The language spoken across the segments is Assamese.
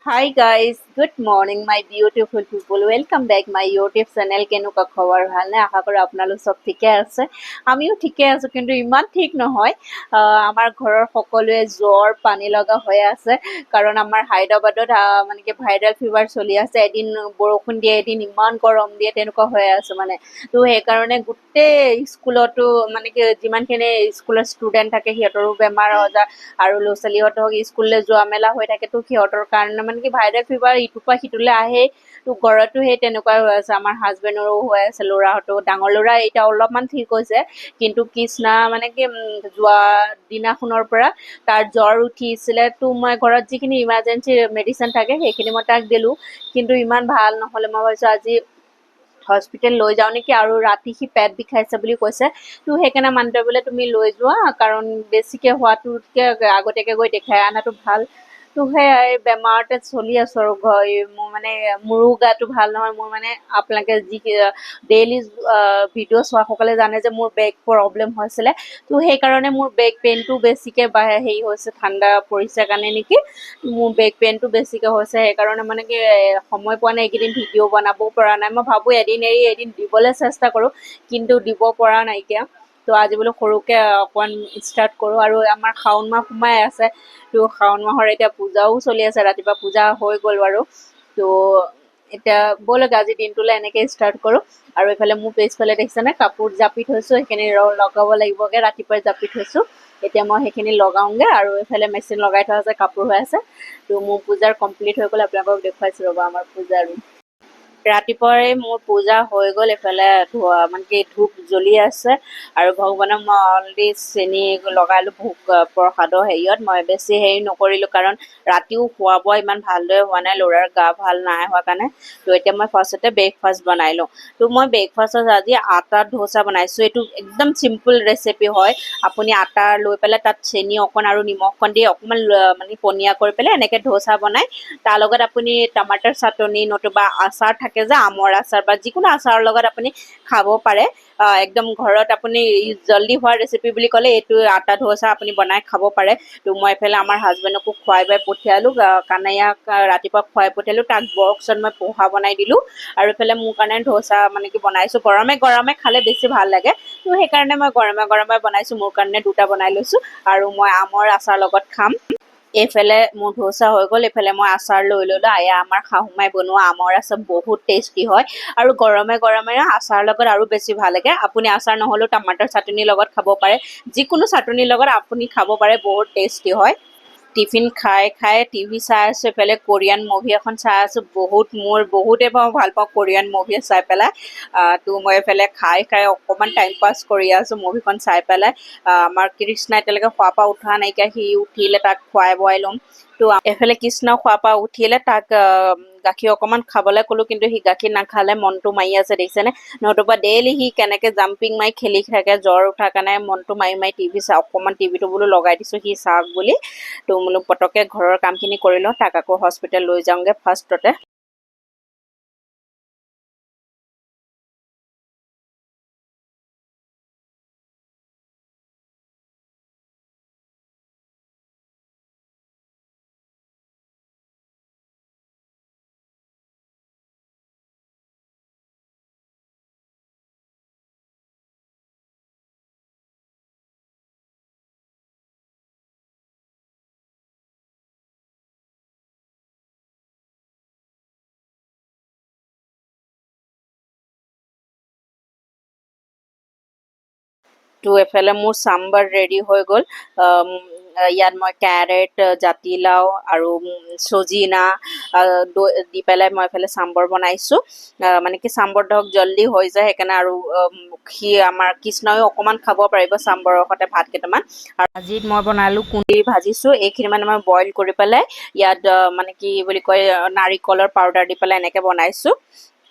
Hi guys, good morning, my beautiful people. Welcome back my YouTube channel. কেনেকুৱা খবৰ, ভালনে? আশা কৰোঁ আপোনালোক চব ঠিকে আছে। আমিও ঠিকে আছোঁ, কিন্তু ইমান ঠিক নহয়। আমাৰ ঘৰৰ সকলোৱে জ্বৰ পানী লগা হৈ আছে, কাৰণ আমাৰ হায়দৰাবাদত মানে কি ভাইৰেল ফিভাৰ চলি আছে। এদিন বৰষুণ দিয়ে, এদিন ইমান গৰম দিয়ে, তেনেকুৱা হৈ আছে মানে। তো সেইকাৰণে গোটেই স্কুলতো মানে কি যিমানখিনি স্কুলৰ ষ্টুডেণ্ট থাকে, সিহঁতৰো বেমাৰ আজাৰ আৰু ল'ৰা ছোৱালীহঁতক স্কুললৈ যোৱা মেলা হৈ থাকে। তো সিহঁতৰ কাৰণে মানে কি ভাইৰেল ফিভাৰ ইটোৰ পৰা সিটোলৈ আহেই। তো ঘৰতো সেই তেনেকুৱাই হৈ আছে। আমাৰ হাজবেণ্ডৰো হৈ আছে, ল'ৰাহঁতো। ডাঙৰ ল'ৰা এতিয়া অলপমান ঠিক হৈছে, কিন্তু কৃষ্ণা মানে কি যোৱা দিনাখনৰ পৰা তাৰ জ্বৰ উঠিছিলে। তো মই ঘৰত যিখিনি ইমাৰ্জেঞ্চি মেডিচিন থাকে, সেইখিনি মই তাক দিলোঁ, কিন্তু ইমান ভাল নহ'লে। মই ভাবিছোঁ আজি হস্পিটেল লৈ যাওঁ নেকি। আৰু ৰাতি সি পেট বিষাইছে বুলি কৈছে। তো সেইকাৰণে মানুহটোৱে বোলে তুমি লৈ যোৱা, কাৰণ বেছিকৈ হোৱাটোতকৈ আগতীয়াকৈ গৈ দেখাই অনাটো ভাল। তো সেয়াই, বেমাৰতে চলি আছোঁ। আৰু ঘৰ মোৰ মানে মোৰো গাটো ভাল নহয়। মোৰ মানে আপোনালোকে যি ডেইলি ভিডিঅ' চোৱাসকলে জানে যে মোৰ বেক প্ৰব্লেম হৈছিলে। তো সেইকাৰণে মোৰ বেক পেইনটো বেছিকৈ হেৰি হৈছে। ঠাণ্ডা পৰিছে কাৰণে নেকি মোৰ বেক পেইনটো বেছিকৈ হৈছে। সেইকাৰণে মানে কি সময় পোৱা নাই এইকেইদিন, ভিডিঅ' বনাবও পৰা নাই। মই ভাবোঁ এদিন এৰি এদিন দিবলৈ চেষ্টা কৰোঁ, কিন্তু দিব পৰা নাইকিয়া। তো আজি বোলো সৰুকৈ অকণমান ষ্টাৰ্ট কৰোঁ। আৰু আমাৰ শাওণ মাহ সোমাই আছে, তো শাওণ মাহৰ এতিয়া পূজাও চলি আছে। ৰাতিপুৱা পূজা হৈ গ'ল বাৰু। তো এতিয়া ব'লক, আজি দিনটোলৈ এনেকৈ ষ্টাৰ্ট কৰোঁ। আৰু এইফালে মোৰ পিছফালে দেখিছেনে, কাপোৰ জাপি থৈছোঁ, সেইখিনি লগাব লাগিবগৈ। ৰাতিপুৱাই জাপি থৈছোঁ, এতিয়া মই সেইখিনি লগাওঁগৈ। আৰু এইফালে মেচিন লগাই থোৱা আছে, কাপোৰ হৈ আছে। তো মোৰ পূজাৰ কমপ্লিট হৈ গ'ল। আপোনালোকক দেখুৱাইছোঁ ৰ'ব আমাৰ পূজাৰ ৰুম। ৰাতিপুৱাই মোৰ পূজা হৈ গ'ল। এইফালে ধোৱা মানে কি ধূপ জ্বলি আছে আৰু ভগৱানক মই অলৰেডি চেনি লগালোঁ ভোগ প্ৰসাদৰ হেৰিয়ত। মই বেছি হেৰি নকৰিলোঁ, কাৰণ ৰাতিও খোৱা বোৱা ইমান ভালদৰে হোৱা নাই, ল'ৰাৰ গা ভাল নাই হোৱা কাৰণে। তো এতিয়া মই ফাৰ্ষ্টতে ব্ৰেকফাষ্ট বনাই লওঁ। তো মই ব্ৰেকফাষ্টত আজি আটাৰ ধোচা বনাইছোঁ। এইটো একদম চিম্পল ৰেচিপি হয়। আপুনি আটা লৈ পেলাই তাত চেনি অকণ আৰু নিমখকণ দি অকণমান মানে পনীয়া কৰি পেলাই এনেকৈ ধোচা বনাই, তাৰ লগত আপুনি টমাটাৰ চাটনি নতুবা আচাৰ থাকে যে আমৰ আচাৰ বা যিকোনো আচাৰৰ লগত আপুনি খাব পাৰে। একদম ঘৰত আপুনি জল্দি হোৱা ৰেচিপি বুলি ক'লে এইটো আটা ধোচা আপুনি বনাই খাব পাৰে। তো মই এইফালে আমাৰ হাজবেণ্ডকো খুৱাই বাই পঠিয়ালোঁ। কানাইয়াক ৰাতিপুৱা খুৱাই পঠিয়ালোঁ, তাক বক্সত মই পোহা বনাই দিলোঁ। আৰু এইফালে মোৰ কাৰণে ধোচা মানে কি বনাইছোঁ। গৰমে গৰমে খালে বেছি ভাল লাগে, তো সেইকাৰণে মই গৰমে গৰমে বনাইছোঁ। মোৰ কাৰণে দুটা বনাই লৈছোঁ আৰু মই আমৰ আচাৰ লগত খাম। এইফালে মোৰ ধোচা হৈ গ'ল, এইফালে মই আচাৰ লৈ ল'লোঁ। এয়া আমাৰ শাহুমাই বনোৱা আমৰ আচাৰ, বহুত টেষ্টি হয় আৰু গৰমে গৰমে আচাৰৰ লগত আৰু বেছি ভাল লাগে। আপুনি আচাৰ নহ'লেও টমাটৰ চাটনিৰ লগত খাব পাৰে, যিকোনো চাটনিৰ লগত আপুনি খাব পাৰে, বহুত টেষ্টি হয়। টিফিন খাই খাই টিভি চাই আছোঁ। এইফালে কোৰিয়ান মুভি এখন চাই আছোঁ। বহুত মোৰ বহুতেই মই ভাল পাওঁ কোৰিয়ান মুভি চাই পেলাই। তো মই এইফালে খাই খাই অকণমান টাইম পাছ কৰি আছোঁ মুভিখন চাই পেলাই। আমাৰ কৃষ্ণা এতিয়ালৈকে খোৱাৰ পৰা উঠা নাইকিয়া, সি উঠিলে তাক খুৱাই বোৱাই ল'ম। তো এইফালে কৃষ্ণ খোৱাৰ পৰা উঠিলে তাক গাখীৰ অকণমান খাবলৈ ক'লোঁ, কিন্তু সি গাখীৰ নাখালে, মনটো মাৰি আছে, দেখিছেনে? নতুবা ডেইলি সি কেনেকৈ জাম্পিং মাৰি খেলি থাকে। জ্বৰ উঠাৰ কাৰণে মনটো মাৰি মাৰি টিভি চা, অকণমান টিভিটো বোলো লগাই দিছোঁ সি চাওক বুলি। তো বোলো পটককৈ ঘৰৰ কামখিনি কৰি লওঁ, তাক আকৌ হস্পিটেল লৈ যাওঁগৈ ফাৰ্ষ্টতে। তো এফালে মোৰ চাম্বাৰ ৰেডি হৈ গ'ল। ইয়াত মই কেৰেট, জাতিলাও আৰু চজিনা দি পেলাই মই এফালে চাম্বাৰ বনাইছোঁ। মানে কি চাম্বাৰ ধৰক জল্দি হৈ যায় সেইকাৰণে। আৰু সি আমাৰ কৃষ্ণইও অকণমান খাব পাৰিব চাম্বাৰৰ সৈতে ভাত কেইটামান। আৰু আজি মই বনালোঁ কুন্দি ভাজিছোঁ। এইখিনি মানে মই বইল কৰি পেলাই ইয়াত মানে কি বুলি কয় নাৰিকলৰ পাউডাৰ দি পেলাই এনেকৈ বনাইছোঁ।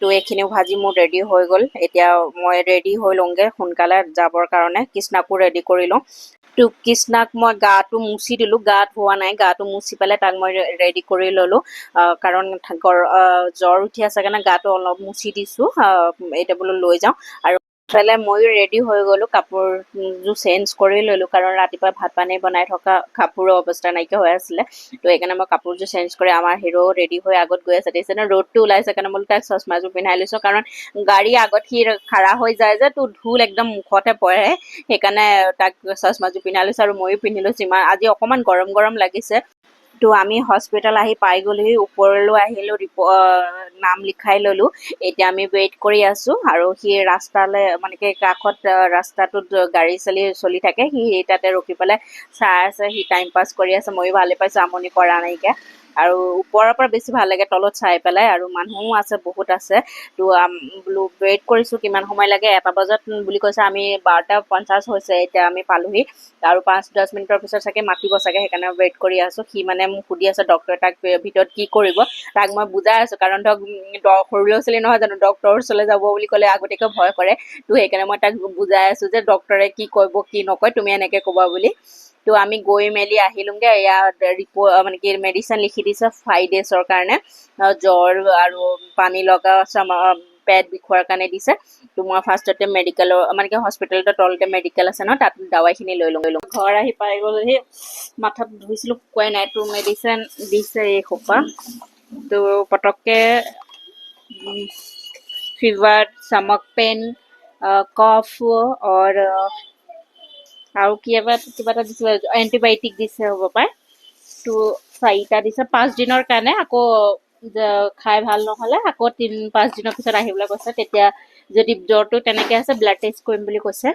তো এইখিনিও ভাজি মোৰ ৰেডি হৈ গ'ল। এতিয়া মই ৰেডি হৈ লওঁগৈ সোনকালে যাবৰ কাৰণে, কৃষ্ণাকো ৰেডি কৰি লওঁ। তো কৃষ্ণাক মই গাটো মুচি দিলোঁ, গা ধোৱা নাই, গাটো মুচি পেলাই তাক মই ৰেডি কৰি ল'লোঁ, কাৰণ জ্বৰ উঠি আছে কাৰণে গাটো অলপ মুচি দিছোঁ। এতিয়া বোলো লৈ যাওঁ। আৰু ইফালে ময়ো ৰেডি হৈ গ'লোঁ, কাপোৰযোৰ চেঞ্জ কৰি ল'লোঁ, কাৰণ ৰাতিপুৱা ভাত পানী বনাই থকা কাপোৰৰ অৱস্থা নাইকিয়া হৈ আছিলে। তো সেইকাৰণে মই কাপোৰযোৰ চেঞ্জ কৰি, আমাৰ হিৰ' ৰেডি হৈ আগত গৈ আছে। দেখিছে ন, ৰ'দটো ওলাইছে কাৰণে বোলো তাক চশমাযোৰ পিন্ধাই লৈছোঁ, কাৰণ গাড়ী আগত সি খাৰা হৈ যায় যে, তো ধূল একদম মুখতে পৰে। সেইকাৰণে তাক চশমাযোৰ পিন্ধাই লৈছোঁ আৰু ময়ো পিন্ধি লৈছোঁ। ইমান আজি অকণমান গৰম গৰম লাগিছে। তো আমি হস্পিটেল আহি পাই গ'লোহি, ওপৰলৈ আহিলোঁ, নাম লিখাই ল'লোঁ। এতিয়া আমি ৱেইট কৰি আছোঁ আৰু সি ৰাস্তালৈ, মানে কি, কাষত ৰাস্তাটোত গাড়ী চালি চলি থাকে, সি তাতে ৰখি পেলাই চাই আছে। সি টাইম পাছ কৰি আছে, ময়ো ভালে পাইছোঁ, আমনি কৰা নাইকিয়া। আৰু ওপৰৰ পৰা বেছি ভাল লাগে তলত চাই পেলাই। আৰু মানুহো আছে, বহুত আছে। তো বোলো ৱেইট কৰিছোঁ, কিমান সময় লাগে। 1টা বজাত বুলি কৈছে, আমি 12টা 50 হৈছে এতিয়া আমি পালোহি। আৰু 5-10 মিনিটৰ পিছত চাগে মাতিব চাগে, সেইকাৰণে ৱেইট কৰি আছোঁ। সি মানে মোক সুধি আছে, ডক্টৰে তাক ভিতৰত কি কৰিব। তাক মই বুজাই আছোঁ, কাৰণ ধৰক সৰু ল'ৰা ছোৱালী নহয় জানো, ডক্টৰৰ ওচৰলৈ যাব বুলি ক'লে আগতীয়াকৈ ভয় কৰে। তো সেইকাৰণে মই তাক বুজাই আছোঁ যে ডক্টৰে কি কৰিব কি নকয়, তুমি এনেকৈ ক'বা বুলি। তো আমি গৈ মেলি আহিলোঁগৈ। এয়া ৰিপৰ্ট, মানে কি, মেডিচিন লিখি দিছে 5 ডেইজৰ কাৰণে। জ্বৰ আৰু পানী লগা, পেট বিষোৱাৰ কাৰণে দিছে। তো মই ফাৰ্ষ্টতে মেডিকেলৰ, মানে কি, হস্পিটেলতে তলতে মেডিকেল আছে ন, তাত দাৱাইখিনি লৈ লওঁ, লৈ লওঁ। ঘৰ আহি পাই গ'লোহি। মাথাত ধুইছিলোঁ, শুকুৱাই নাই। তো মেডিচিন দিছে এই সোপা। তো পটককৈ ফিভাৰ, স্টমাক পেইন, কফ और আৰু কিবা কিবা এটা দিছিলে, এণ্টিবায়'টিক দিছে হ'ব পাৰে। তো চাৰিটা দিছে 5 দিনৰ কাৰণে। আকৌ খাই ভাল নহ'লে আকৌ 3-5 দিনৰ পিছত আহিবলৈ কৈছে। তেতিয়া যদি জ্বৰটো তেনেকৈ আছে, ব্লাড টেষ্ট কৰিম বুলি কৈছে।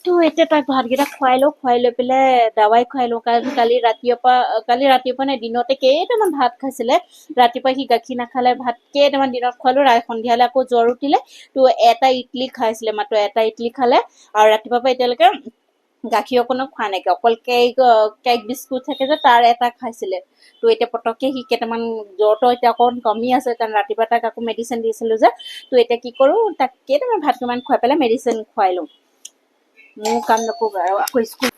তো এতিয়া তাক ভাতকেইটা খুৱাই লওঁ, খুৱাই লৈ পেলাই দাৱাই খুৱাই লওঁ, কাৰণ কালি ৰাতিপুৱা নে দিনতে কেইটামান ভাত খাইছিলে। ৰাতিপুৱা সি গাখীৰ নাখালে, ভাত কেইটামান দিনত খোৱালো, সন্ধিয়ালৈ আকৌ জ্বৰ উঠিলে। তো এটা ইডলি খাইছিলে, মাত্ৰ এটা ইডলি খালে। আৰু ৰাতিপুৱাৰ পৰা এতিয়ালৈকে গাখীৰ অকণো খোৱা নাইকিয়া, অকল কেক কেক বিস্কুট থাকে যে, তাৰ এটা খাইছিলে। তো এতিয়া পটককৈ সি কেইটামান, জ্বৰটো এতিয়া অকণ কমি আছে, কাৰণ ৰাতিপুৱা তাক আকৌ মেডিচিন দিছিলোঁ যে। তো এতিয়া কি কৰোঁ, তাক কেইটামান ভাত কেইটামান খুৱাই পেলাই মেডিচিন খুৱাই লওঁ। মোৰ কাম নকৰোঁ আৰু আকৌ স্কুল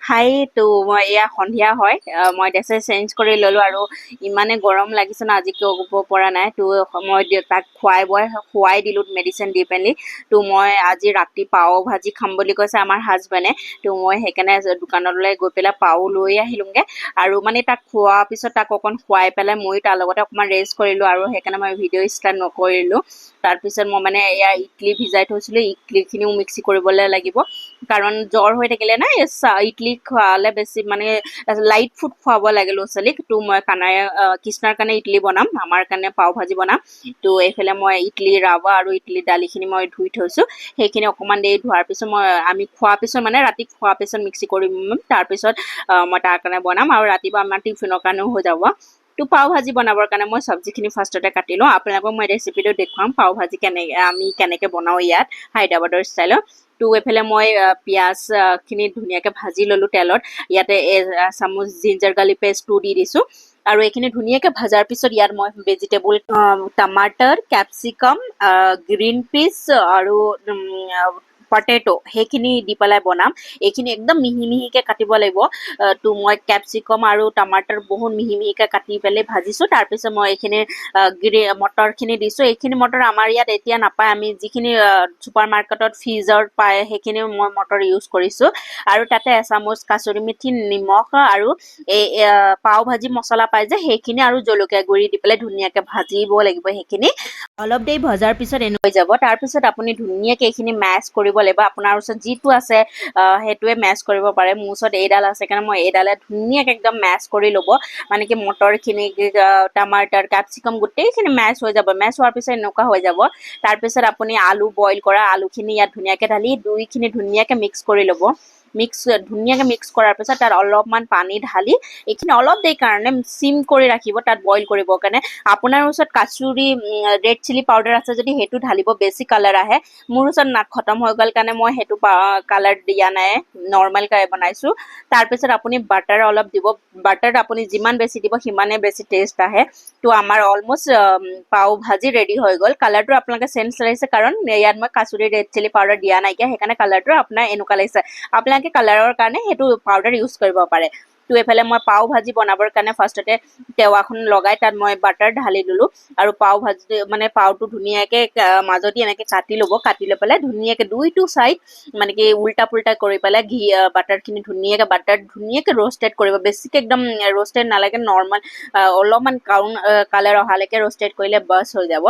হাই। তো মই এয়া সন্ধিয়া হয়, মই ড্ৰেছ চেঞ্জ কৰি ল'লোঁ আৰু ইমানে গৰম লাগিছে ন আজি, কিয় ক'ব পৰা নাই। তো মই তাক খুৱাই বোৱাই খুৱাই দিলোঁ মেডিচিন দি পেলি। তো মই আজি ৰাতি পাও ভাজি খাম বুলি কৈছে আমাৰ হাজবেণ্ডে। তো মই সেইকাৰণে দোকানলৈ গৈ পেলাই পাও লৈ আহিলোঁগৈ। আৰু মানে তাক খোৱাৰ পিছত তাক অকণ খুৱাই পেলাই ময়ো তাৰ লগতে অকণমান ৰেষ্ট কৰিলোঁ আৰু সেইকাৰণে মই ভিডিঅ' ষ্টাৰ্ট নকৰিলোঁ। তাৰপিছত মই মানে এয়া ইডলি ভিজাই থৈছিলোঁ, ইডলিখিনিও মিক্সি কৰিবলৈ লাগিব, কাৰণ জ্বৰ হৈ থাকিলে না ইডলি খোৱালে বেছি, মানে লাইট ফুড খুৱাব লাগে ল'ৰা ছোৱালীক। তো মই কানাই কৃষ্ণাৰ কাৰণে ইডলি বনাম, আমাৰ কাৰণে পাও ভাজি বনাম। তো এইফালে মই ইডলি ৰাৱা আৰু ইডলি দালিখিনি মই ধুই থৈছোঁ। সেইখিনি অকণমান দেৰি ধোৱাৰ পিছত মই আমি খোৱাৰ পিছত, মানে ৰাতি খোৱাৰ পিছত মিক্সি কৰিম। তাৰপিছত মই তাৰ কাৰণে বনাম আৰু ৰাতিপুৱা আমাৰ টিফিনৰ কাৰণেও হৈ যাব। তো পাও ভাজি বনাবৰ কাৰণে মই চব্জিখিনি ফাৰ্ষ্টতে কাটি লওঁ। আপোনালোকক মই ৰেচিপিটো দেখুৱাম, পাও ভাজি কেনেকৈ আমি কেনেকৈ বনাওঁ ইয়াত হায়দৰাবাদৰ ষ্টাইলত। তো এইফালে মই পিঁয়াজখিনি ধুনীয়াকৈ ভাজি ল'লোঁ তেলত। ইয়াতে এচামুচ জিঞ্জাৰ গাৰ্লিক পেষ্টটো দি দিছোঁ আৰু এইখিনি ধুনীয়াকৈ ভজাৰ পিছত ইয়াত মই ভেজিটেবল টমাটাৰ, কেপচিকাম, গ্ৰীণ পিচ আৰু পটেটো সেইখিনি দি পেলাই বনাম। এইখিনি একদম মিহি মিহিকৈ কাটিব লাগিব। তো মই কেপচিকাম আৰু টমাটাৰ বহুত মিহি মিহিকৈ কাটি পেলাই ভাজিছোঁ। তাৰপিছত মই এইখিনি মটৰখিনি দিছোঁ। এইখিনি মটৰ আমাৰ ইয়াত এতিয়া নাপায়, আমি যিখিনি ছুপাৰ মাৰ্কেটত ফ্ৰিজত পায়, সেইখিনি মই মটৰ ইউজ কৰিছোঁ। আৰু তাতে এচামুচ কাচুৰি মেথি, নিমখ আৰু এই পাও ভাজি মছলা পাই যে, সেইখিনি আৰু জলকীয়া গুড়ি দি পেলাই ধুনীয়াকৈ ভাজিব লাগিব। সেইখিনি অলপ দেৰি ভজাৰ পিছত এনেকুৱা হৈ যাব। তাৰপিছত আপুনি ধুনীয়াকৈ এইখিনি মেছ কৰিব লাগিব। আপোনাৰ ওচৰত যিটো আছে সেইটোৱে মেছ কৰিব পাৰে। মোৰ ওচৰত এইডাল আছে কাৰণে মই এইডালে ধুনীয়াকৈ একদম মেছ কৰি ল'ব, মানে কি, মটৰখিনি, টমাটাৰ, কেপচিকাম গোটেইখিনি মেছ হৈ যাব। মেছ হোৱাৰ পিছত এনেকুৱা হৈ যাব। তাৰপিছত আপুনি আলু, বইল কৰা আলুখিনি ইয়াত ধুনীয়াকৈ ঢালি দুইখিনি ধুনীয়াকৈ মিক্স কৰি ল'ব। ধুনীয়াকৈ মিক্স কৰাৰ পিছত তাত অলপমান পানী ঢালি এইখিনি অলপ দেৰি কাৰণে চিম কৰি ৰাখিব তাত বইল কৰিবৰ কাৰণে। আপোনাৰ ওচৰত কাচুৰি ৰেড চিলি পাউডাৰ আছে যদি সেইটো ঢালিব, বেছি কালাৰ আহে। মোৰ ওচৰত না খতম হৈ গ'ল কাৰণে মই সেইটো কালাৰ দিয়া নাই, নৰ্মেলকৈ বনাইছোঁ। তাৰপিছত আপুনি বাটাৰ অলপ দিব। বাটাৰ আপুনি যিমান বেছি দিব, সিমানে বেছি টেষ্ট আহে। তো আমাৰ অলমষ্ট পাও ভাজি ৰেডি হৈ গ'ল। কালাৰটো আপোনালোকে চেঞ্জ লাগিছে, কাৰণ ইয়াত মই কাচুৰি ৰেড চিলি পাউডাৰ দিয়া নাইকিয়া, সেইকাৰণে কালাৰটো আপোনাৰ এনেকুৱা লাগিছে। আপোনালোকে কালাৰৰ কাৰণে সেইটো পাউডাৰ ইউজ কৰিব পাৰে। তো এইফালে মই পাও ভাজি বনাবৰ কাৰণে ফাৰ্ষ্টতে টেৱাখন লগাই তাত মই বাটাৰ ঢালি দিলোঁ আৰু পাও ভাজি মানে পাওটো ধুনীয়াকৈ মাজদি এনেকৈ কাটি ল'ব। কাটি লৈ পেলাই ধুনীয়াকৈ দুইটো ছাইড মানে কি উল্টা পুল্টা কৰি পেলাই ঘি বাটাৰখিনি ধুনীয়াকৈ বাটাৰ ধুনীয়াকৈ ৰ'ষ্টেড কৰিব। বেছিকৈ একদম ৰ'ষ্টেড নালাগে, নৰ্মেল অলপমান ব্ৰাউন কালাৰ অহালৈকে ৰ'ষ্টেড কৰিলে বাছ হৈ যাব,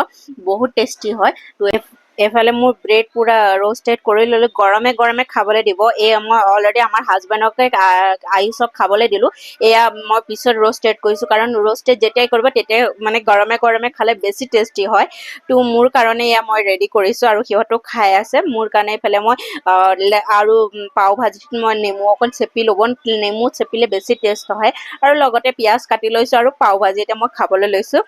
বহুত টেষ্টি হয়। তো এইফালে মোৰ ব্ৰেড পুৰা ৰ'ষ্টেড কৰি ল'লোঁ। গৰমে গৰমে খাবলৈ দিব। এই মই অলৰেডি আমাৰ হাজবেণ্ডকে, আয়ুষক খাবলৈ দিলোঁ। এয়া মই পিছত ৰ'ষ্টেড কৰিছোঁ, কাৰণ ৰ'ষ্টেড যেতিয়াই কৰিব তেতিয়াই মানে গৰমে গৰমে খালে বেছি টেষ্টি হয়। তো মোৰ কাৰণে এয়া মই ৰেডি কৰিছোঁ আৰু সিহঁতেও খাই আছে। মোৰ কাৰণে এইফালে মই আৰু পাও ভাজিত মই নেমু অকণ চেপি ল'ব, নেমু চেপিলে বেছি টেষ্ট হয়। আৰু লগতে পিঁয়াজ কাটি লৈছোঁ আৰু পাও ভাজি এতিয়া মই খাবলৈ লৈছোঁ।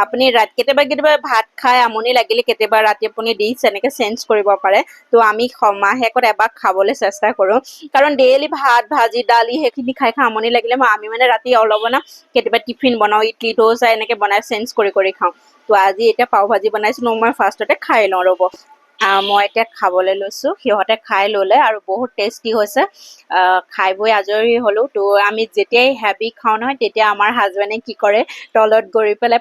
আপুনি ৰাত কেতিয়াবা কেতিয়াবা ভাত খাই আমনি লাগিলে কেতিয়াবা ৰাতি আপুনি ডিছ এনেকৈ চেঞ্জ কৰিব পাৰে। তো আমি মাহেকত এবাৰ খাবলৈ চেষ্টা কৰোঁ, কাৰণ ডেইলি ভাত, ভাজি, দালি সেইখিনি খাই খাই আমনি লাগিলে আমি মানে ৰাতি অলপ না কেতিয়াবা টিফিন বনাওঁ, ইডলি, দোচা এনেকৈ বনাই চেঞ্জ কৰি কৰি খাওঁ। তো আজি এতিয়া পাও ভাজি বনাইছোঁ, মই ফাৰ্ষ্টতে খাই লওঁ ৰ'ব। মই এতিয়া খাবলৈ লৈছোঁ, সিহঁতে খাই ল'লে আৰু বহুত টেষ্টি হৈছে। খাই বৈ আজৰি হ'লোঁ। তো আমি যেতিয়াই হেভি খাওঁ নহয়, তেতিয়া আমাৰ হাজবেণ্ডে কি কৰে, তলত গৈ পেলাই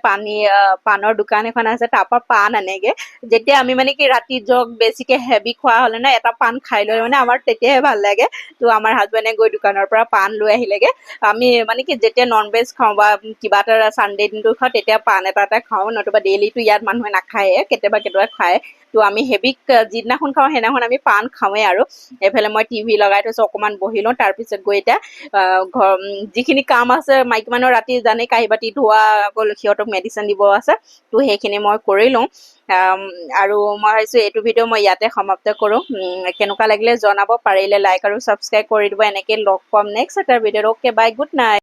পানৰ দোকান এখন আছে, তাৰপৰা পাণ আনেগৈ। যেতিয়া আমি মানে কি ৰাতি যক বেছিকৈ হেভি খোৱা হ'লে ন এটা পাণ খাই লৈ মানে আমাৰ তেতিয়াহে ভাল লাগে। তো আমাৰ হাজবেণ্ডে গৈ দোকানৰ পৰা পাণ লৈ আহিলেগৈ। আমি মানে কি যেতিয়া নন ভেজ খাওঁ বা কিবা এটা ছানডে দিনটো খাওঁ, তেতিয়া পাণ এটা এটা খাওঁ, নতুবা ডেইলিটো ইয়াত মানুহে নাখায়ে, কেতিয়াবা কেতিয়াবা খায়। তো আমি হেভি যিদিনাখন খাওঁ সেইদিনাখন আমি পাণ খাওঁৱেই। আৰু এইফালে মই টিভি লগাই থৈছোঁ, অকণমান বহি লওঁ, তাৰপিছত গৈ এতিয়া ঘৰ যিখিনি কাম আছে মাইকী মানুহৰ ৰাতি জানেই, কাঁহী বাতি ধোৱা, আকৌ সিহঁতক মেডিচিন দিব আছে, তো সেইখিনি মই কৰি লওঁ। আৰু মই ভাবিছোঁ এইটো ভিডিঅ' মই ইয়াতে সমাপ্ত কৰোঁ। কেনেকুৱা লাগিলে জনাব, পাৰিলে লাইক আৰু ছাবস্ক্ৰাইব কৰি দিব। এনেকৈ লগ পাম নেক্সট এটা ভিডিঅ'ত। Okay, bye, good night.